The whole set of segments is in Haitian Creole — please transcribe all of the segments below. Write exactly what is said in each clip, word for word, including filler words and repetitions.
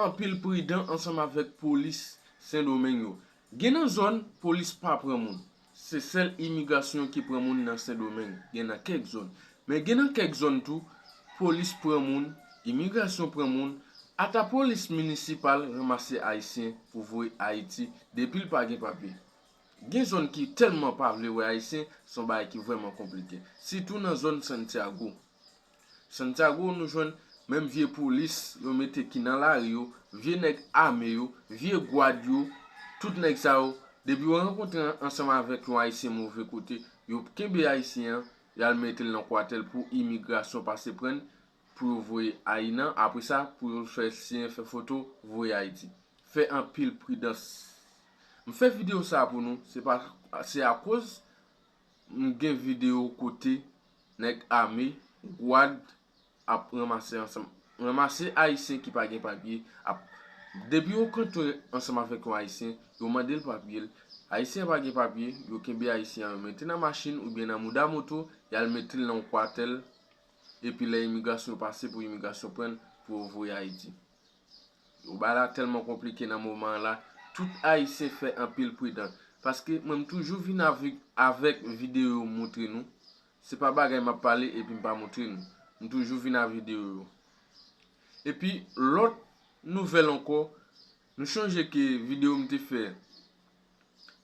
Anpil pridan ansanm avèk polis Sendomeng yo. Gen nan zòn, polis pa pran moun. Se sèl imigrasyon ki pran moun nan Sendomeng. Gen nan kèk zòn. Men gen nan kèk zòn tou, polis pran moun, imigrasyon pran moun, ata polis minisipal ranmase Ayisyen pou voye Ayiti depi l pa gen papye. Gen zòn ki tèlman pa vle wè Ayisyen, se yon bagay ki vrèman konplike. Sitou nan zòn Santiago. Santiago, nou jwenn menm vye polis yo mete ki nan lari yo, vye nèg ame yo, vye gwad yo, tout nèg sa yo, depi yo rankontre ansanm avèk yon Ayisyen move kote, yo kenbe Ayisyen an, y al mete l nan kwatèl pou imigrasyon pase pran l, pou yo voye Ayinan, apre sa, pou yo fè siyen, fè foto, voye Ayiti. Fè anpil pridans. M fè videyo sa a pou nou, se pa, se akoz m gen videyo kote nèg ame, gwad ap ranmase ansanm, ranmase Ayisyen ki pa gen papye, ap, depi yo kontre ansanm avèk yon Ayisyen, yo mande l papye l, Ayisyen an pa gen papye, yo kenbe Ayisyen an, yo mete nan machin oubyen nan mouda moto, y al mete l nan yon kwatèl, epi lè imigrasyon pase pou imigrasyon pran l, pou yo voye Ayiti. Yo bagay la tèlman konplike nan moman an la, tout Ayisyen fè anpil pridan. Paske mwen m toujou vin avèk, avèk videyo moutre nou. Se pa bagay m ap pale epi m pa moutre nou. M toujou vin ak videyo yo. Epi, lòt nouvèl ankò, nou chonje ke videyo m te fè,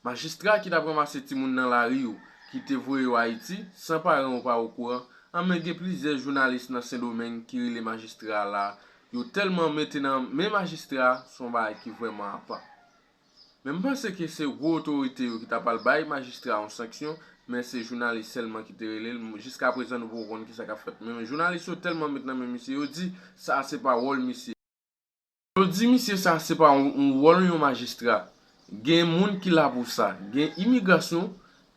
majistra ki t ap ranmase timoun nan lari yo, ki te voye yo Ayiti, san paran yo pa okouran, anben gen plizyè jounalis nan Sendomeng ki rele majistra a la, yo tèlman mete nan men majistra a, se yon bagay ki vrèman apa. Men m panse ke se gwo otorite yo ki ta pral bay majistra a yon sanksyon, men se jounalis sèlman ki te rele l. Jiskaprezan, nou poko konn kisa k ap fèt. Men jounalis yo tèlman met nan men misye, yo di, sa a se pa wòl misye. Yo di misye sa se pa yon, yon wòl yon majistra. Gen moun ki la pou sa. Gen imigrasyon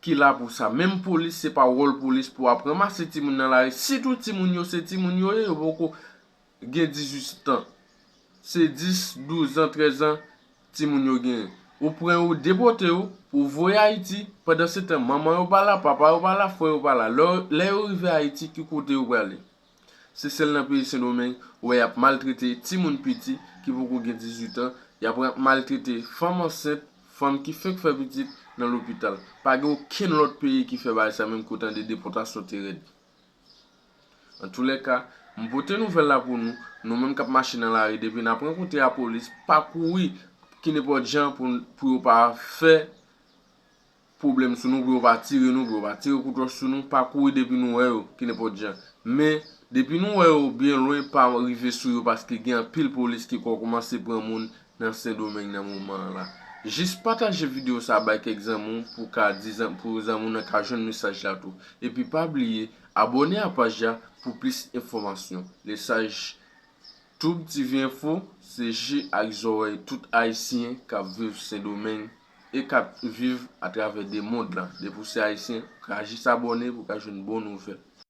ki la pou sa. Menm polis, se pa wòl polis pou ap ranmase timoun nan lari. Sitou timoun yo, se timoun yo ye, yo poko gen dizuit an. Se dis, douz an, trèz an, timoun yo genyen. Ou pran yo, depote yo, pou voye Ayiti. Pandansetan, manman yo pa la, papa yo pa la, frè yo pa la. Lè, lè yo rive Ayiti, ki kote yo prale? Se sèl nan peyi Sendomeng, ou wè y ap maltrete timoun piti ki poko gen dizuit an, y ap maltrete fanm ansent, fanm ki fenk fè pitit nan lopital. Pa gen okenn lòt peyi ki fè bagay sa menm ke w tande depòtasyon te rèd. Antoulèka, m pote nouvèl la pou nou, nou menm k ap mache nan lari, depi n ap rankontre ak polis, pa kouri ki nenpòt jan pou, pou yo pa fè pwoblèm sou nou, pou yo pa tire nou, pou yo pa tire koutwòch sou nou, pa kouri depi nou wè yo, ki nenpòt jan. Men, depi nou wè yo byen lwen, pa rive sou yo, paske gen anpil polis ki kòmanse pran moun nan Sendomeng nan moman an la. Jis pataje videyo sa a bay kèk zanmi w pou ka di zan-, pou zanmi w nan ka jwenn mesaj la tou. Epi pa bliye, abòne a paj la pou plis enfòmasyon. Lesaj Tube T V Info, se je ak zòrèy tout Ayisyen k ap viv Sendomeng e k ap viv atravè de mond la. Depi w se Ayisyen, ou ka jis abòne pou w ka jwenn bon nouvèl.